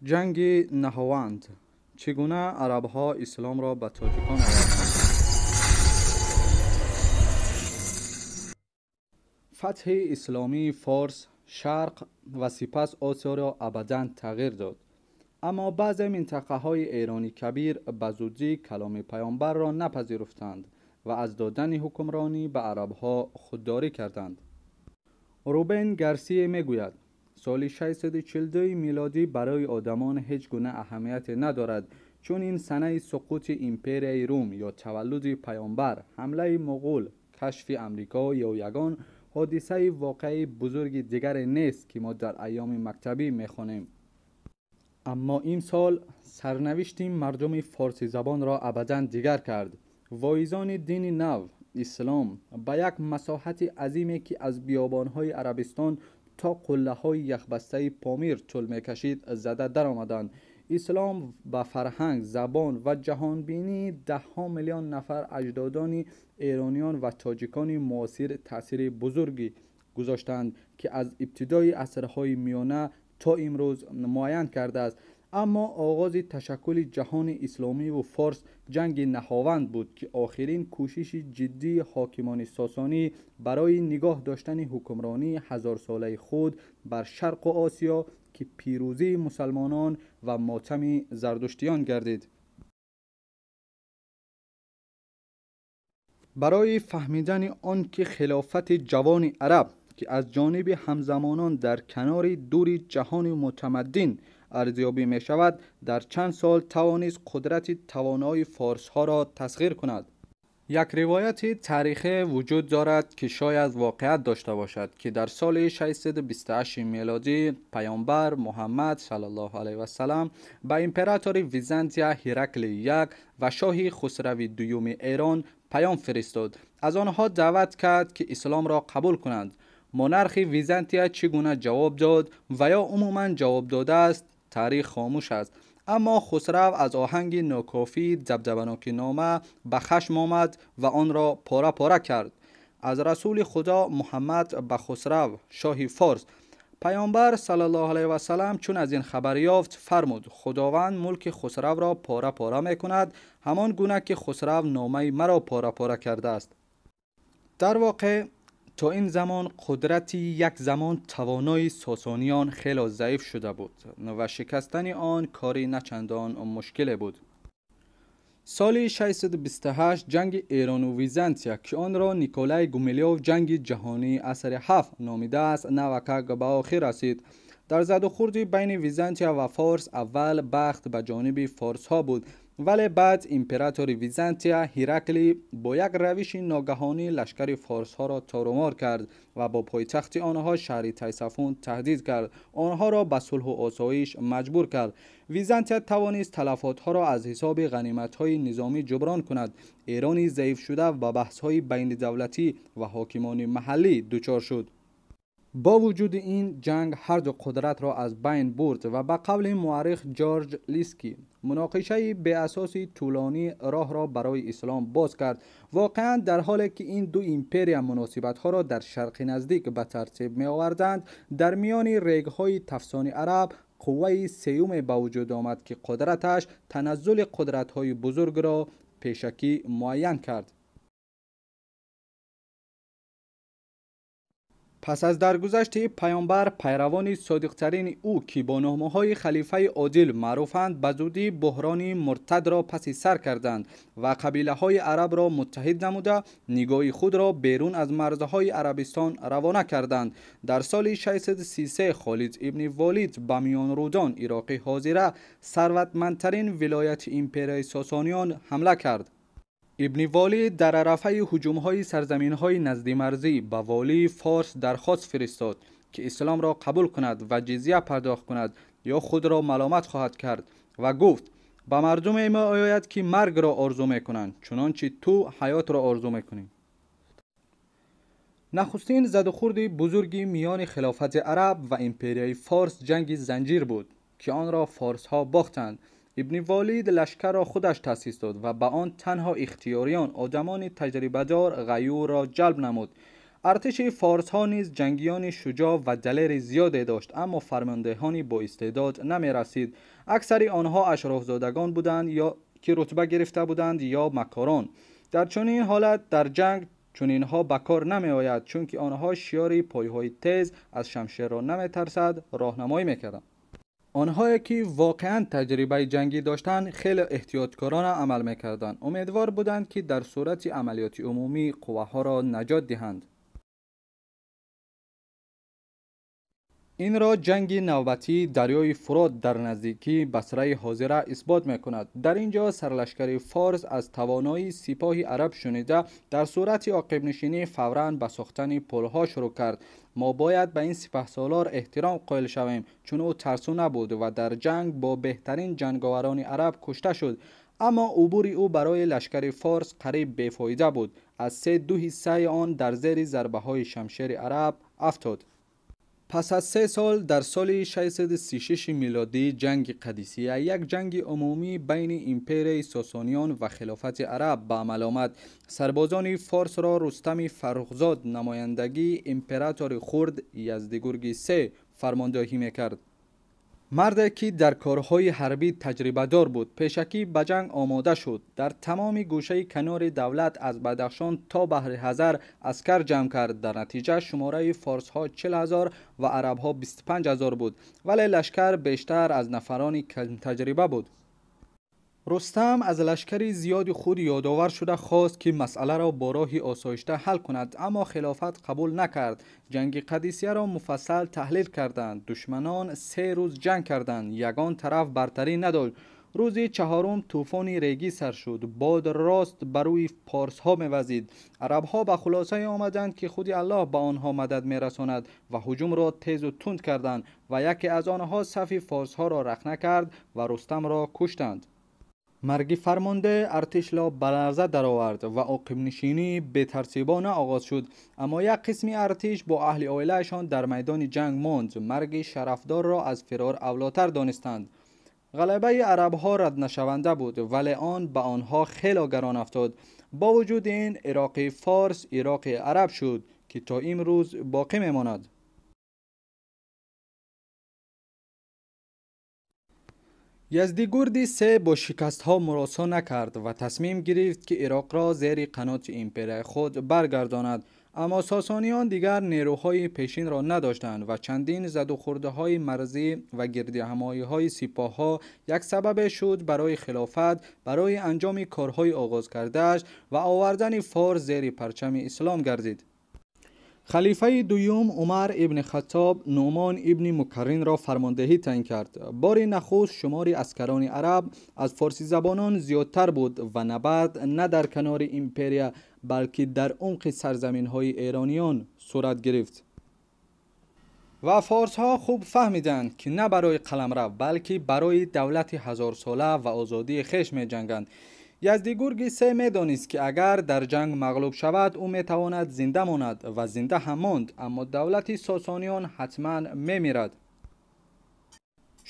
Ҷанги Наҳованд. Чӣ гуна арабҳо исломро ба тоҷикон оварданд? Фатҳи исломии Форс, Шарқ ва сипас Осиёро абадан тағйир дод. Аммо баъзе минтақаҳои Эрони Кабир ба зудӣ каломи паёмбарро напазируфтанд ва аз додани ҳукмронӣ ба арабҳо худдорӣ карданд. Рубен Гарсие мегӯяд: соли 642 милодӣ барои одамон ҳеҷ гуна аҳамияте надорад, чун ин санаи суқути империяи Рум ё таваллуди паёмбар, ҳамлаи муғул, кашфи Амрико ё ягон ҳодисаи воқеаи бузурги дигаре нест, ки мо дар айёми мактабӣ мехонем. Аммо имсол сарнавишти мардуми форсизабонро абадан дигар кард. Воизони дини нав, ислом, ба як масоҳати азиме, ки аз биёбонҳои Арабистон то қуллаҳои яхбастаи Помир тӯл мекашид, зада даромаданд. Ислом ба фарҳанг, забон ва ҷаҳонбинии даҳҳо миллион нафар аҷдодони эрониён ва тоҷикони муосир таъсири бузургӣ гузоштанд, ки аз ибтидои асрҳои миёна то имрӯз муайян кардааст. Аммо оғози ташаккули ҷаҳони исломиву форс ҷанги Наҳованд буд, ки охирин кӯшиши ҷиддии ҳокимони сосонӣ барои нигоҳ доштани ҳукмронии ҳазорсолаи худ бар Шарқу Осиё, ки пирӯзии мусалмонон ва мотами зардуштиён гардид. Барои фаҳмидани он ки хилофати ҷавони араб, ки аз ҷониби ҳамзамонон дар канори дури ҷаҳони мутамаддин арзёбӣ мешавад, дар чанд сол тавонист қудрати тавонои форсҳоро тасхир кунад. Як ривояти таърихе вуҷуд дорад, ки шояд воқеат дошта бошад, ки дар соли 628 мелодӣ паёмбар Муҳаммад саллаллоҳу алайҳи вассалам ба императори Византия Ҳиракли як ва шоҳи Хусрави дуюми Эрон паём фиристод. Аз онҳо даъват кард, ки исломро қабул кунанд. Монархи Византия чӣ гуна ҷавоб дод ва ё умуман ҷавоб додааст, таърих хомӯш аст. Аммо Хусрав аз оҳанги нокофии дабдабаноки нома ба хашм омад ва онро пора-пора кард. Аз расули Худо Муҳаммад ба Хусрав, шоҳи форс. Паёмбар саллаллоҳу алайҳи вассалам чун аз ин хабар ёфт, фармуд: Худованд мулки Хусравро пора-пора мекунад, ҳамон гуна ки Хусрав номаи маро пора-пора кардааст. Дар воқеъ то ин замон қудрати як замон тавонои сосониён хело заиф шуда буд ва шикастани он кори начандон мушкиле буд. Соли 628 ҷанги Эрону Византия, ки онро Николай Гумилёв ҷанги ҷаҳонии асри ҳафт номидааст, навакак ба охир расид. Дар задухӯрди байни Византия ва Форс аввал бахт ба ҷониби форсҳо буд, вале баъд императори Византия Ҳиракли бо як равиши ногаҳонӣ лашкари форсҳоро торумор кард ва бо пойтахти онҳо шаҳри Тайсафун таҳдид кард, онҳоро ба сулҳу осоиш маҷбур кард. Византия тавонист талафотҳоро аз ҳисоби ғаниматҳои низомӣ ҷуброн кунад. Эрони заифшуда ба баҳсҳои байнидавлатӣ ва ҳокимони маҳаллӣ дучор шуд. Бо вуҷуди ин ҷанг ҳарду қудратро аз байн бурд ва ба қавли муаррих Ҷорҷ Лиски муноқишаи беасоси тӯлонӣ роҳро барои ислом боз кард. Воқеан, дар ҳоле ки ин ду империя муносибатҳоро дар Шарқи Наздик ба тартиб меоварданд, дар миёни регҳои тафсони араб қувваи сеюме ба вуҷуд омад, ки қудраташ таназзули қудратҳои бузургро пешакӣ муайян кард. Пас аз даргузашти паёмбар, пайравони содиқтарини ӯ, ки бо номаҳои халифаи одил маъруфанд, ба зудӣ буҳрони муртадро паси сар карданд ва қабилаҳои арабро муттаҳид намуда, нигоҳи худро берун аз марзҳои Арабистон равона карданд. Дар соли 633 Холид ибни Волид ба Миёнрудон, Ироқи ҳозира, сарватмандтарин вилояти империяи Сосониён ҳамла кард. Ибни Волид дар арафаи ҳуҷумҳои сарзаминҳои наздимарзӣ ба волии форс дархост фиристод, ки исломро қабул кунад ва ҷизя пардохт кунад ё худро маломат хоҳад кард ва гуфт: ба мардуме меояд, ки маргро орзу мекунанд, чунончи ту ҳаётро орзу мекунӣ. Нахустин задухӯрди бузурги миёни хилофати араб ва империяи форс ҷанги Занҷир буд, ки онро форсҳо бохтанд. Ибни Волид лашкарро худаш таъсис дод ва ба он танҳо ихтиёриён, одамони таҷрибадор, ғаюрро ҷалб намуд. Артиши форсҳо низ ҷангиёни шуҷоъ ва далери зиёде дошт, аммо фармондеҳони боистеъдод намерасид. Аксари онҳо ашрофзодагон буданд ё ки рутба гирифта буданд ё макорон. Дар чунин ҳолат дар ҷанг чунинҳо ба кор намеояд, чунки онҳо шиёри пойҳои тез аз шамшерро наметарсад роҳнамоӣ мекарданд. Онҳое ки воқеан таҷрибаи ҷангӣ доштанд, хеле эҳтиёткорона амал мекарданд. Умедвор буданд, ки дар сурати амалиёти умумӣ қувваҳоро наҷот диҳанд. Инро ҷанги навбатии дарёи Фурот дар наздикии Басраи ҳозира исбот мекунад. Дар ин ҷо сарлашкари форс аз тавоноии сипоҳи араб шунида, дар сурати оқибнишинӣ фавран ба сохтани пулҳо шурӯъ кард. Мо бояд ба ин сипаҳсолор эҳтиром қоил шавем, чун ӯ тарсу набуд ва дар ҷанг бо беҳтарин ҷанговарони араб кушта шуд. Аммо убури ӯ барои лашкари форс қариб бефоида буд. Аз 3-2 ҳиссаи он дар зери зарбаҳои шамшери араб афтод. Пас аз 3 сол, дар соли 636 милодӣ, ҷанги Қадисия, як ҷанги умумӣ байни империяи Сосониён ва хилофати араб ба амал омад. Сарбозони форсро Рустами Фаррухзод, намояндагии императори хурд Яздигурги се фармондоҳӣ мекард. Марде ки дар корҳои ҳарбӣ таҷрибадор буд, пешакӣ ба ҷанг омода шуд. Дар тамоми гӯшаи канори давлат аз Бадахшон то баҳри Ҳазар аскар ҷамъ кард. Дар натиҷа шумораи форсҳо 40 0 ва арабҳо 25 0 буд, вале лашкар бештар аз нафарони камтаҷриба буд. Рустам аз лашкари зиёди худ ёдовар шуда хост, ки масъаларо бо роҳи осоишта ҳал кунад, аммо хилофат қабул накард. Ҷанги Қадисияро муфассал таҳлил карданд. Душманон 3 рӯз ҷанг карданд, ягон тараф бартарӣ надошт. Рӯзи чаҳорум тӯфони регӣ сар шуд. Бод рост ба рӯи порсҳо мевазид. Арабҳо ба хулосае омаданд, ки худи Аллоҳ ба онҳо мадад мерасонад ва ҳуҷумро тезу тунд карданд ва яке аз онҳо сафи форсҳоро рахна кард ва Рустамро куштанд. Марги фармонде артишро ба ларза даровард ва оқибнишинии бетартибона оғоз шуд. Аммо як қисми артиш бо аҳли оилаашон дар майдони ҷанг монд. Марги шарафдорро аз фирор авлотар донистанд. Ғалабаи арабҳо раднашаванда буд, вале он ба онҳо хело гарон афтод. Бо вуҷуди ин, Ироқи форс Ироқи араб шуд, ки то имрӯз боқӣ мемонад. Яздигурди се бо шикастҳо муросо накард ва тасмим гирифт, ки Ироқро зери қаноти империяи худ баргардонад. Аммо сосониён дигар нерӯҳои пешинро надоштанд ва чандин задухӯрдаҳои марзӣ ва гирдиҳамоиҳои сипоҳҳо як сабабе шуд барои хилофат барои анҷоми корҳои оғозкардааш ва овардани форс зери парчами ислом гардид. Халифаи дуюм Умар ибни Хаттоб Нуъмон ибни Мукарринро фармондеҳӣ таъин кард. Бори нахуст шумори аскарони араб аз форсизабонон зиёдтар буд ва набард на дар канори империя, балки дар умқи сарзаминҳои эрониён сурат гирифт. Ва форсҳо хуб фаҳмиданд, ки на барои қаламрав, балки барои давлати ҳазорсола ва озодии хеш меҷанганд. Яздигурги се медонист, ки агар дар ҷанг мағлуб шавад, ӯ метавонад зинда монад ва зинда ҳам монд, аммо давлати сосониён ҳатман мемирад.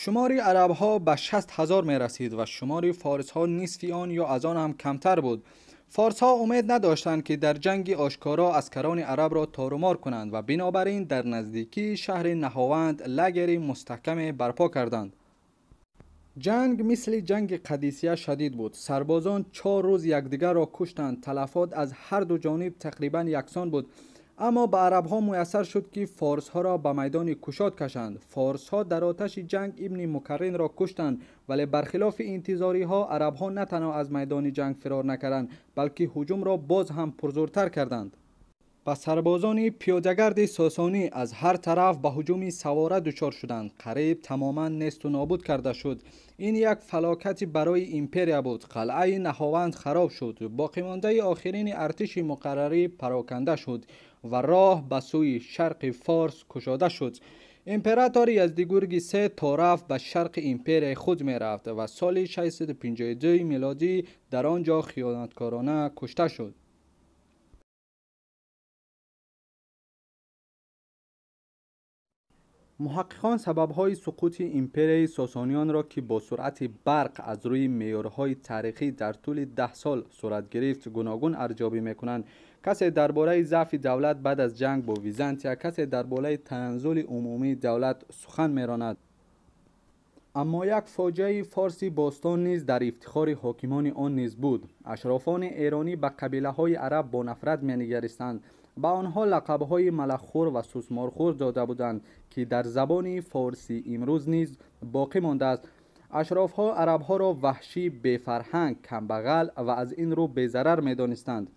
Шумори арабҳо ба 60 0 мерасид ва шумори форсҳо нисфи он ё аз он ҳам камтар буд. Форсҳо умед надоштанд, ки дар ҷанги ошкоро аскарони арабро торумор кунанд ва бинобар ин дар наздикии шаҳри Наҳованд лагери мустаҳкаме барпо карданд. Ҷанг мисли ҷанги Қадисия шадид буд. Сарбозон 4 рӯз якдигарро куштанд. Талафот аз ҳар ду ҷониб тақрибан яксон буд. Аммо ба арабҳо муяссар шуд, ки форсҳоро ба майдони кушод кашанд. Форсҳо дар оташи ҷанг ибни Мукарринро куштанд, вале бархилофи интизориҳо арабҳо на танҳо аз майдони ҷанг фирор накарданд, балки ҳуҷумро боз ҳам пурзӯртар карданд. Ба сарбозони пиёдагарди сосонӣ аз ҳар тараф ба ҳуҷуми савора дучор шуданд. Қариб тамоман несту нобуд карда шуд. Ин як фалокати барои империя буд. Қалъаи Наҳованд хароб шуд. Боқимондаи охирини артиши муқаррарӣ пароканда шуд ва роҳ ба сӯи шарқи форс кушода шуд. Императори Яздигурги се то рафт ба шарқи империяи худ мерафт ва соли 652 милодӣ дар он ҷо хиёнаткорона кушта шуд. Муҳаққиқон сабабҳои суқути империяи сосониёнро, ки бо суръати барқ аз рӯи меъёрҳои таърихӣ дар тӯли 10 сол сурат гирифт, гуногун арзёбӣ мекунанд. Касе дар бораи заъфи давлат баъд аз ҷанг бо Византия, касе дар бораи таназзули умумии давлат сухан меронад. Аммо як фоҷиаи форси бостон низ дар ифтихори ҳокимони он низ буд. Ашрофони эронӣ ба қабилаҳои араб бо нафрат менигаристанд. Ба онҳо лақабҳои малаххӯр ва сусморхӯр дода буданд, ки дар забони форсии имрӯз низ боқӣ мондааст. Ашрофҳо арабҳоро ваҳшӣ, бефарҳанг, камбағал ва аз ин рӯ безарар медонистанд.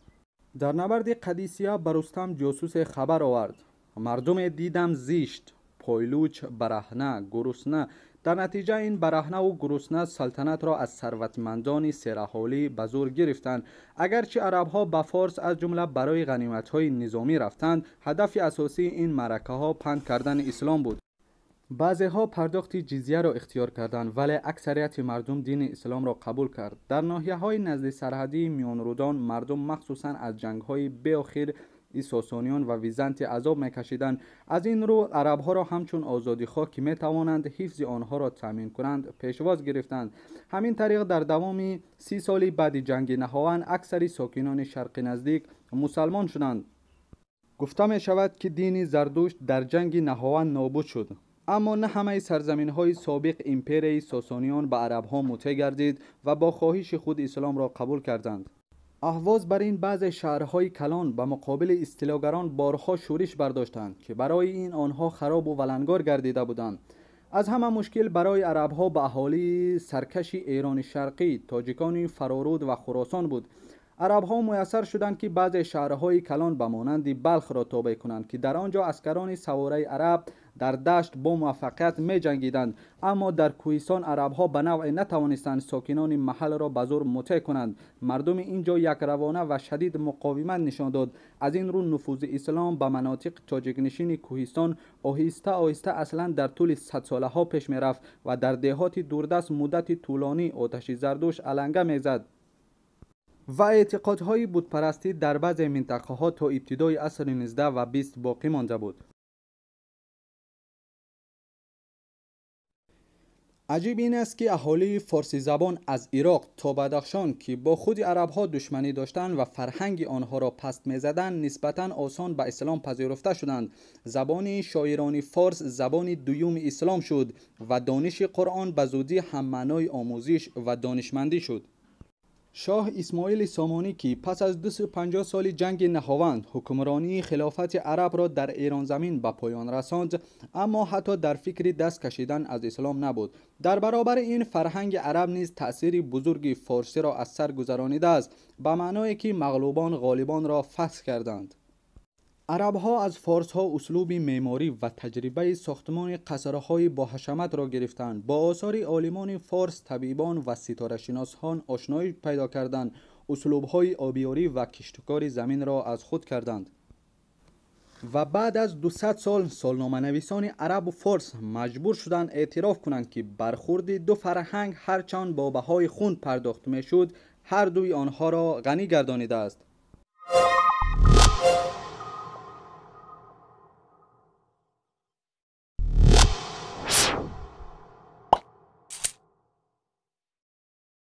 Дар набарди Қадисия ба Рустам ҷосусе хабар овард: мардуме дидам зишт, пойлуч, бараҳна, гурусна. Дар натиҷа ин бараҳнаву гурусна салтанатро аз сарватмандони сераҳолӣ ба зӯр гирифтанд. Агарчи арабҳо ба форс аз ҷумла барои ғаниматҳои низомӣ рафтанд, ҳадафи асосии ин маъракаҳо панд кардани ислом буд. Баъзеҳо пардохти ҷизияро ихтиёр карданд, вале аксарияти мардум дини исломро қабул кард. Дар ноҳияҳои назди сарҳадии Миёнрудон мардум махсусан аз ҷангҳои беохир сосониён ва Византия азоб мекашиданд. Аз ин рӯ арабҳоро ҳамчун озодихоҳ, ки метавонанд ҳифзи онҳоро таъмин кунанд, пешвоз гирифтанд. Ҳамин тариқ дар давоми 30 соли баъди ҷанги Наҳованд аксари сокинони Шарқи Наздик мусалмон шуданд. Гуфта мешавад, ки дини Зардушт дар ҷанги Наҳованд нобуд шуд. Аммо на ҳамаи сарзаминҳои собиқ империяи сосониён ба арабҳо мутеъ гардид ва бо хоҳиши худ исломро қабул карданд. Аҳвоз бар ин баъзе шаҳрҳои калон ба муқобили истилогарон борҳо шӯриш бардоштанд, ки барои ин онҳо харобу валангор гардида буданд. Аз ҳама мушкил барои арабҳо ба аҳолии саркаши Эрони Шарқӣ, тоҷикони Фароруд ва Хуросон буд. Арабҳо муяссар шуданд, ки баъзе шаҳрҳои калон ба монанди Балхро тобеъ кунанд, ки дар он ҷо аскарони савораи араб дар дашт бо муваффақият меҷангиданд. Аммо дар кӯҳистон арабҳо ба навъе натавонистанд сокинони маҳалро ба зӯр мутеъ кунанд. Мардуми ин ҷо якравона ва шадид муқовимат нишон дод. Аз ин рӯ нуфузи ислом ба манотиқи тоҷикнишини кӯҳистон оҳиста оҳиста аслан дар тӯли садсолаҳо пеш мерафт ва дар деҳоти дурдаст муддати тӯлонӣ оташи Зардушт аланга мезад ва эътиқодҳои бутпарастӣ дар баъзе минтақаҳо то ибтидои асри 19 ва 20 боқӣ монда буд. Аҷиб ин аст, ки аҳолии форсизабон аз Ироқ то Бадахшон, ки бо худи арабҳо душманӣ доштанд ва фарҳанги онҳоро паст мезаданд, нисбатан осон ба ислом пазируфта шуданд. Забони шоирони форс забони дуюми ислом шуд ва дониши Қуръон ба зудӣ ҳаммаънои омӯзиш ва донишмандӣ шуд. Шоҳ Исмоили Сомонӣ, ки пас аз 250 соли ҷанги Наҳованд ҳукмронии хилофати арабро дар Эронзамин ба поён расонд, аммо ҳатто дар фикри даст кашидан аз ислом набуд. Дар баробари ин фарҳанги араб низ таъсири бузурги форсиро аз сар гузаронидааст, ба маъное ки мағлубон ғолибонро фатҳ карданд. Арабҳо аз форсҳо услуби меъморӣ ва таҷрибаи сохтмони қасрҳои боҳашаматро гирифтанд. Бо осори олимони форс, табибон ва ситорашиносҳон ошноӣ пайдо карданд, услубҳои обиёрӣ ва киштукори заминро аз худ карданд. Ва баъд аз 200 сол солноманависони арабу форс маҷбур шуданд эътироф кунанд, ки бархурди ду фарҳанг ҳарчанд бо баҳои хун пардохт мешуд, ҳар дуи онҳоро ғанӣ гардонидааст.